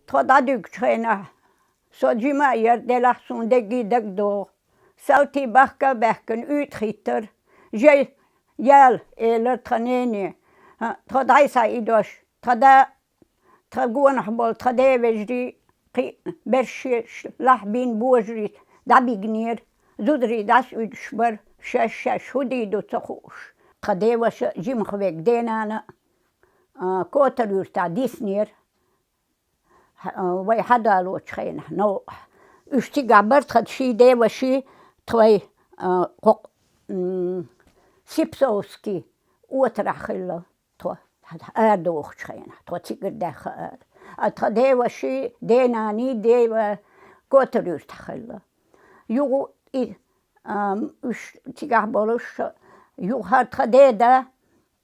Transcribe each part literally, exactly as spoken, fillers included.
Тхо дӀадуьгучу хенахь, со жима а яра, делахь суна дегги дагадогӀу. Салтий бахка а баьхкина, уьйтӀа хӀиттара. Жай, яла, элира тхан нене. Тхо дӀасаийдош, тхан да, тхан гонах болу тхан ден вежарий, кхин берш шен лахь бина божарий дӀабигнера. Зударий дӀасауьдуш бара, шаьш-шаьш хӀун дийр ду ца хууш. Тхан деваша а, жимах верг ден-нана а, а, Котар-Юьртахь диснера. Хьа-, а, вай хьадалочу хенахь, новкъахь. Уьш цигахь бара тхан ши деваши, тхой, а, кхо-, м, Сипсовский отарахь хилла тхо, арадохучу хенахь, тхо цигара даьхна ара. А тхан деваши, ден-наний, дева Котар-Юьртахь хилла. Юха и, ам, уьш цигахь болуш, юха хӀара тхан деда,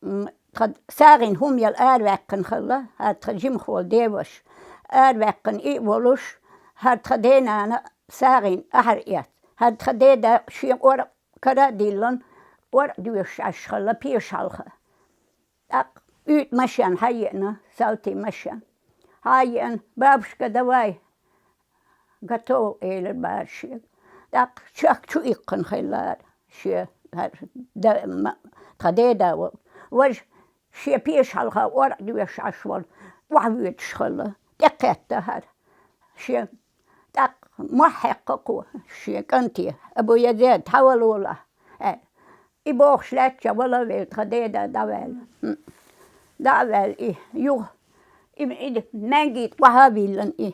м, тхан сагӀина хӀума яла араваьккхина хилла, хӀара тхан жимах волу деваша. Араваьккхина и а волуш, хӀара тхан ден-нана сагӀина ахьар эцна. ХӀара тхан деда шен кӀоркара а диллина, кӀоркъа доьшуш Ӏаш хилла пеша хьалха. ТӀаккха уьйтӀа машен хьаеана, салтий машен. Хьаеана, бабушка, давай, готов, элира бара шега. ТӀаккха чехка чу иккхина хилла ара шен, хӀара да-, ма-, тхан деда волу. Важа шен пеша хьалха кӀоркъа доьшуш Ӏаш волу, охьавоьдуш хилла, тӀекхетта хӀара шен. ТӀаккха мохь хьаькхна кхо шен кӀанте: «Абу-Язед, хьавалолахь», – аьлла. И бохуш лаьттача вала а велла, тхан деда дӀа а ваьлла. ХӀм. ДӀа а ваьлла и, юха, и, и маьнгитӀа охьа а виллина и,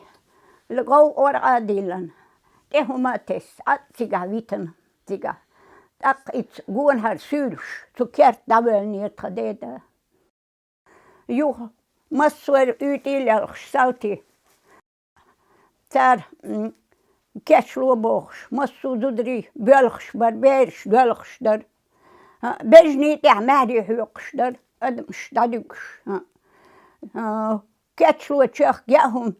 гӀовгӀа кӀоркъа а диллина, тӀе хӀума а тесна, Ӏад цигахь витина цигахь. ТӀаккха и ц-, гонахьара суьйлуш, цу керта дӀавоьллинера тхан деда. Юха массо а уьйтӀий а лелхаш, салтий. Цара, м, кечло бохуш, массо а зударий боьлхуш бара, бераш доьлхуш дара. А, бежанийн тӀехь маьхьарий хьоькхуш дара, адамаш дӀадуьгуш. А, а, кечло чехка яа хӀума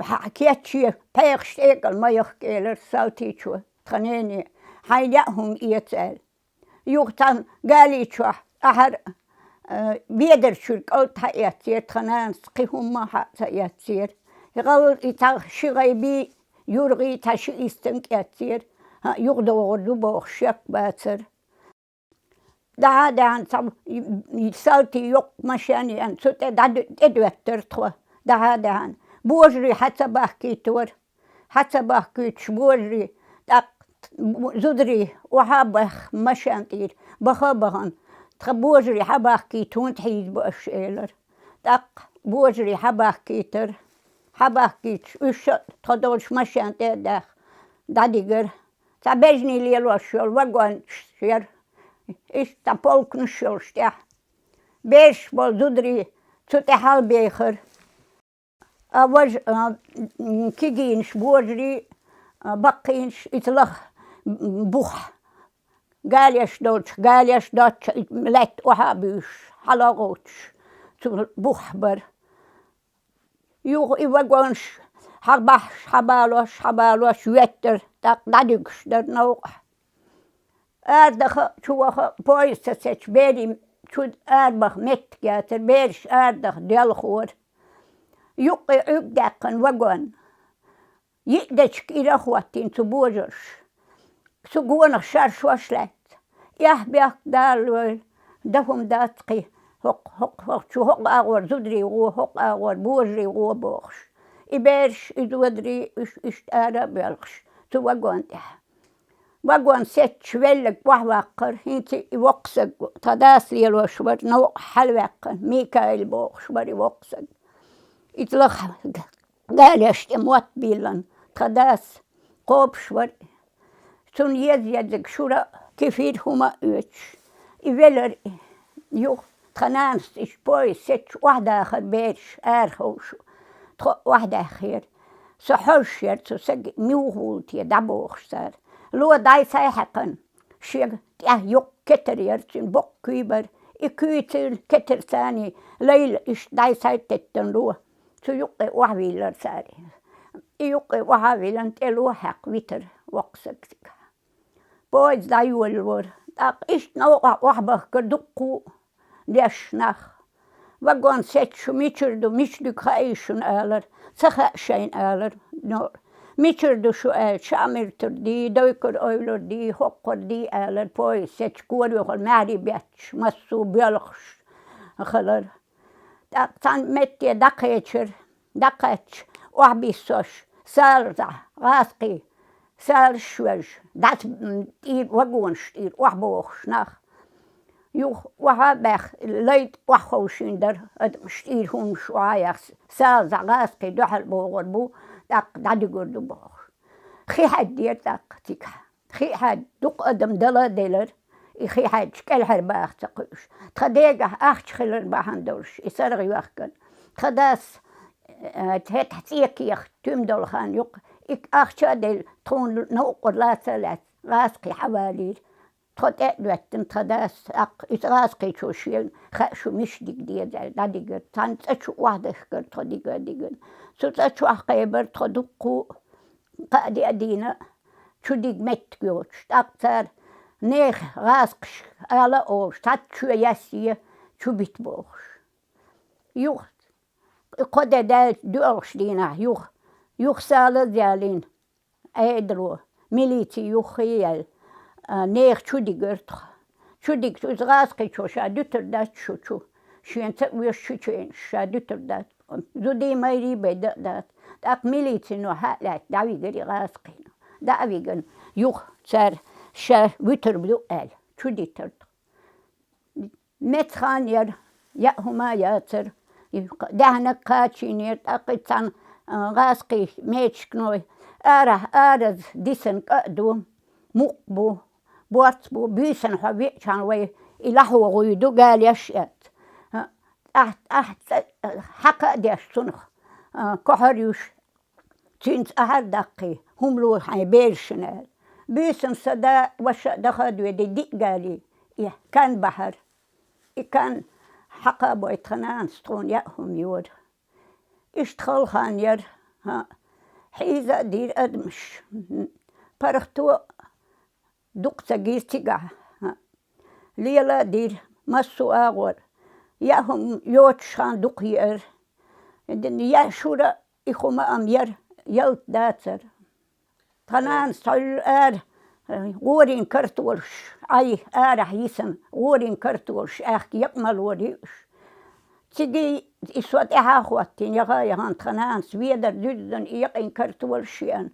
хьа-, кечъе, пхьегӀаш тӀекӀал ма яхка, элира салтичо тхан нене, хьайна яа хӀума эца аьлла. Юха цхьана гали чохь ахьар, э, ведар чуьра кӀалт хьаэццера, тхан нанас кхин хӀумма а хьа ца эццера. ГӀалла и цхьа ши гӀайби, юргӀий цхьа ши истам кӀеццера, хӀаъ, юхадогӀур ду бохуш шек бацара. ДӀа а даьхьна, цхьа и, и салтий йоккха машен яьхна, цу тӀе дӀа-, тӀедоьттара тхо, дӀа а даьхьна. Божарий хьа ца бахкийтора. Хьа ца бахкуьйтуш божарий, тӀаккха зударий охьа а баьхна машен тӀера, баха а бахана, тхан божарий хьа бахкийта хӀунда хьийзабо аша, элира. ТӀаккха божарий хьа бахкийтара. Хьа бахкийтуш, уьш а тхо долчу машен тӀе а даьхна, дӀадигара. Цхьа бежанийн лелош йолу вагончаш яра, иштта цхьа полкнаш йолуш тӀехь. Бераш болу зударий цу тӀе хьалабехара. А важа, а, м, кегийнаш божарий, а, баккхийнаш, иза лаха, м, бух. Галеш долчу, галеш доцчу, и лаьтта охьа а буьйшуш, хьала а гӀовттуш, цу бух бара. Юха и вагонаш хьабахьаш, хьабалош, хьабалош, йоьттара, тӀаккха дӀадуьгуш дара новкъахь. Арадаха а, чуваха а поезд ца сецча, берийн чу арабаха меттиг яцара, бераш арадаха доьлхора. Юккъе Ӏуьрг даьккхина вагон. Йиъ дечиг ира а хӀоттийна цу божарша. Цу гонах шаршош лаьцна. Эхь-бехк, Дала лойла, дан хӀума дац кхин, хӀокху, хӀокху, хӀокху чу хӀокху агӀор зударий гӀо, хӀокху агӀор божарий гӀо бохуш. И бераш, и зударий, уьш иштта ара а боьлхуш, цу вагон тӀехь. Вагон сецча, велларг охьаваккхара, хӀинца и воккхасаг, тхан дас лелош вара, новкъахь хьалаваьккхина, Микаил бохуш вара и воккхасаг. Иза лаха галеш тӀе мотт биллина, тхан дас кхобуш вара. Цунна еза-еззиг шура а, кефир хӀума а оьцуш. И велара юха, тхан нанас иштта поезд сецча охьадахара бераш, араховшу. Тхо а охьадаьххера. Со хьожуш яра цу саги, муха вулу те дӀабохуш цара. Ло дӀай сай хьаькхна, шен тӀехь йоккха кетар яра, цуьнан боккха куй бара. И куьйца кетар царний лайла иштта дӀай сай теттана ло. Цу юккъе охьавийллара цара. И юккъе охьа а виллина, тӀе ло хьаькхна витара воккхасаг цигахь. Поезд дӀайолалора. ТӀаккха иштта новкъахь охьабахкара дуккха а леш нах. Вагон сецча шу мичара ду, мича дуьгу хаьий шуна, алар. Ца хаьа шайна, алар. Но мичара ду шу аьлча, Шаӏмиртур дий, Дойкур-Эвлур дий, хӀокхур дий, алар. Поезд сецча, корайохал маьхьарий бетташ, массо а боьлхуш хилар. ТӀаккха цхьана метте дӀакхечар, дӀакхаьчча, охьабиссош, салазахь гӀазкхий, салазаш веш, дӀа-, м, тӀера, вагонаш тӀера охьабохуш нах. Юха охьа а баьхна, лай тӀа охьаховшийна дара, адамаш тӀера хӀуманаш охьа а яьхна, салазахь гӀазкхий дуьхьал богӀур бу, тӀаккха дӀадигур ду бохуш. Хи хьаьддера тӀаккха цигахь. Хи хьаьдда, дукха адам дала а делара, и хи хьаьдда кӀелхьара баха ца кхуьуш. Тхан дегахь ахча хилар бахьана долуш, и саргӀа йоьхкина. Тхан дас, э, хӀетахь цӀе кехат туьма долу хан юккъе, и ахча а делла, тхуна новкъара лаца а лаьцна, гӀазкхий хьавалийра. Тхо тӀе а доьттина, тхан дас, тӀаккха иза гӀазкхичо шена хаьа шу мича дигна деза аьлла, дӀадигара. Цхьана цӀа чу охьадахкара тхо дига а дигна. Цу цӀа чохь кхебара тхо дуккха а, кхаа де а дийна, чу дига меттиг йоцуш. ТӀаккха цара: «Нехан гӀазкхашка ала а олуш, цхьацца чоь яьсса, чу бита», – бохуш. Юха, кхо де даьлча, доьалгӀачу дийнахь, юха, юха салаз а ялийна, Ӏедало, милици юххе а яьлла, а, нехан чу дигара тхо. Чу дигча, иза гӀазкхичо ша дуьтур дац шу чу. Шена ца оьшу чеченаш, ша дуьтур дац. Зудий-майрий бен дан а дац. ТӀаккха милицино хьа а лаьцна, дӀавигара и гӀазкхино. ДӀа а вигна, юха цара ша вуьтур ду аьлла, чу дитар тхо. Меца хан яра, яа хӀума а яцара. И даьхьнаг кхачийнера, тӀаккха и цхьана, а, гӀазкхий мечканой: «Арахь араза дисина кӀа а ду, мукъ бу, борц бу, буьйсанна хьо веачхьана вай и лахьо гӀуй ду, галеш а эцна. Ахь, ахь цӀа хьакха а деш цунах, а, кохьар юьш, цуьнца ахьар а даккхий, хӀума ло хьайн берашна», – аьлла. Буьйсанна сан да, ваша а даха а доьдий, диъ гали, и кан бахьара. И кан хьакха а бой, тхан нанас тхуна яа хӀума йора. Иштта хала хан яра, хӀаъ, хьийза а дийра адамаш. ПаргӀато дукха ца гира цигахь, хӀаъ. Лела а дира массо а агӀор. Яа хӀума йоцуш хан дукха еара. Яа шура и хӀума а яра, ялта дацара. Тхан нанас цхьаьлла ара, гӀорийн картолаш, Ӏай, арахь йисина, гӀорийн картолаш аьхка екъа ма лорий уьш. Цига и со тӀаьхьа а хӀоттийна, яха а яхана, тхан нанас ведар дуьззина и екъийн картолаш еана.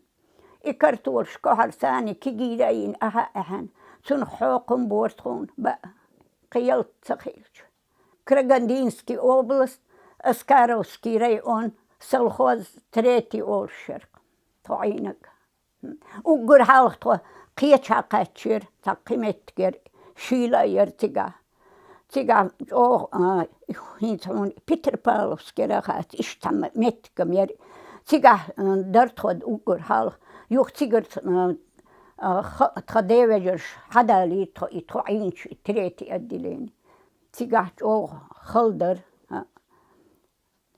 И картолаш кохьар санна кегийра а йина, ахьа а аьхьана, цунах хьокхам бора тхуна, баа, кхин ялта ца хилча. Крагандинский область, Оскаровский район, совхоз третий олуш яра тхо Ӏийнарг. Уггар хьалха тхо кхечахьа кхаьчнера, цхьа кхин меттиг яра, шийла а яра цигахь. Цигахь чӀогӀа, а, хӀинца хьуна Петропавловск яра хац, иштта цхьа меттиг-м яра. Цигахь, а, дара тхо уггар хьалха. Юха цигара, а, а, ха-, тхан ден вежарша хьадалийра тхо, и тхо Ӏийначу, и третий отделение. Цигахь чӀогӀа хала дара, а,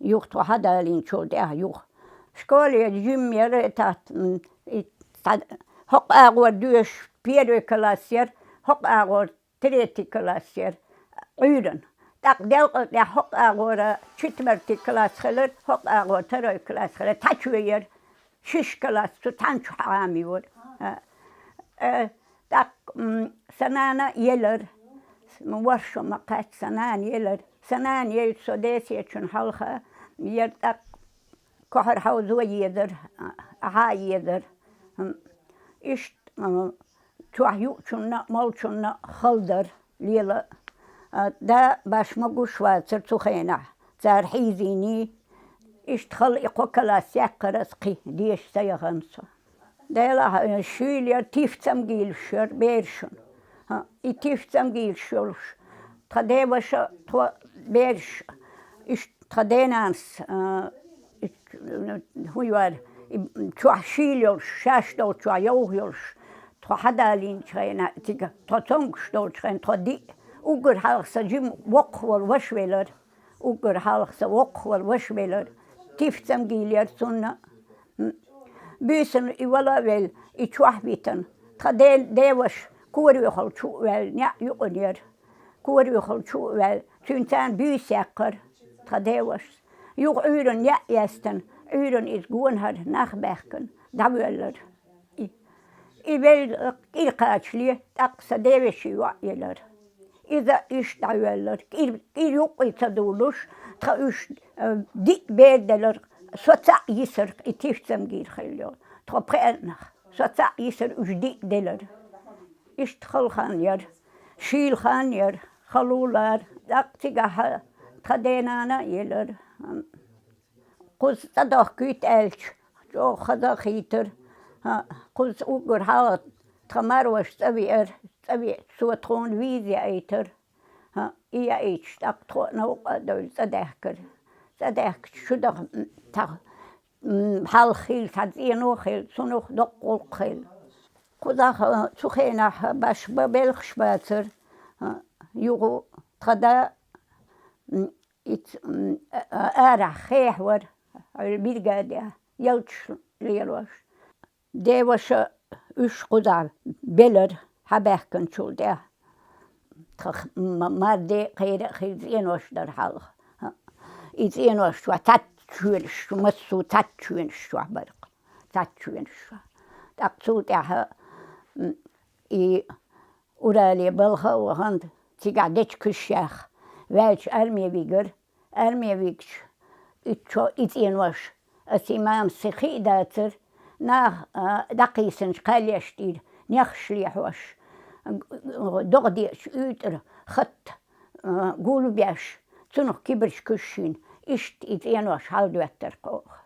юха тхо хьадалийначул тӀаьхьа юха. Школе жимма яра, и тат-, м, и цхьа хӀокху агӀор доьшуш первый класс яра, хӀокху агӀор третий класс яра Ӏуьйранна. ТӀаккха делкъал тӀехь хӀокху агӀора четвертый класс хилар, хӀокху агӀора второй класс хилар, цхьа чоь яра, шиш класс цу цхьана чу хьаьхьа йора. А, э, тӀаккха, м, сан нана елар, м, ворхӀ шо ма кхаьчча сан нана елар. Сан нана елча со Десечун хьалха яра, тӀаккха кохьар хьовзо езар, ахьа а езар. М, иштта, м, чохь юучунна а, молчунна а хала дара, лела а. А, да баш могуш вацара цу хенахь, цара хьийзийний. Иштта хала и кхо класс яьккхира ас кхин, деша ца яхана со. Делахь, э, шийла яра, тиф цамгийлуш яра берашна. ХӀаъ, и тиф цамгийлуш йолуш, тхан ден ваша, тхо бераш, иштта тхан денанас, а, и, хӀун яра, и чохь шийла йолуш, шаьш долчохь йовха йолуш, тхо хьадалийначу хенахь, цига тхо цомгуш долчу хенахь, тхо диъ, уггар хьалха сан жима воккхах волу ваша велара. Уггар хьалха сан воккхах волу ваша велара. Тиф цамгийлира цунна. М. Буьйсанна и вала а велла, и чохь а витина. Тхан де-, ден ваша корехула чу а ваьлла, неӀ юкъана яра. Корехула чу а ваьлла, цуьнан царна буьйса яьккхира. тхан девашас. Юха Ӏуьйранна яа эстина, Ӏуьйранна иза гонахьара нах баьхкина, дӀавоьллар. И, и велла кӀира кхачале, тӀаккха сан девешин йоӀ елар. Иза иштта дӀавоьллар. КӀира, кӀира юккъе ца довлуш, тха уьш, э, диъ бер делар, со цхьаъ йисар, и Тиф-Цамгир хилла йолу. Тхо пхеа нах. Со цхьаъ йисар, уьш диъ делар. Иштта хала хан яра, шийла хан яра, хало лара. ТӀаккха цигахь тхан денана а елар. Кхуза цӀа дохкуьйту аьлча, чӀогӀа хаза а хийтара. ХӀаъ, кхуза уггар хьалха тхан марваша цӀа веара, цӀа веача, цо тхуна виза яийтара. ХӀаъ, и яийташ, тӀаккха тхо а новкъа а девлла цӀа даьхкира. ЦӀа даьхкича, чу даха, м, цхьа, м, хьалха хилла цхьа цӀено хилла, цунах доккха гӀуллакх хилла. Кхузахь, а, цу хенахь баш бан белхаш бацара, а, юха тхан да, м, иц-, м, а, а, арахь хехьавара, хьуьлла биргадехь, ялташ лелош. Деваша уьш кхузахь белара, хьабаьхкинчул тӀаьхьа. Тхан х-, м-, марде а, кхера а хилла цӀенош дара хьалха. И цӀенош чохь цхьацца чоьнаш чу, массо а цхьацца чоьнаш чохь бара-кх. Цхьацца чоьнаш чохь. ТӀаккха цул тӀаьхьа, м, и Урале балха а вахана, цигахь дечу куьш яьхна, ваьлча арме вигара. Арме вигча, и чо-, и цӀенош, аса и мамас хи а дацара, наха, а, дӀакхийсинчу кхаьллеш дийра, нехаш лехьош, догӀа деача уьйтӀара хатта, а, гул беш, цунах кибарчу куьш йина, иштта и цӀенош хьаладоьттара-кх оха.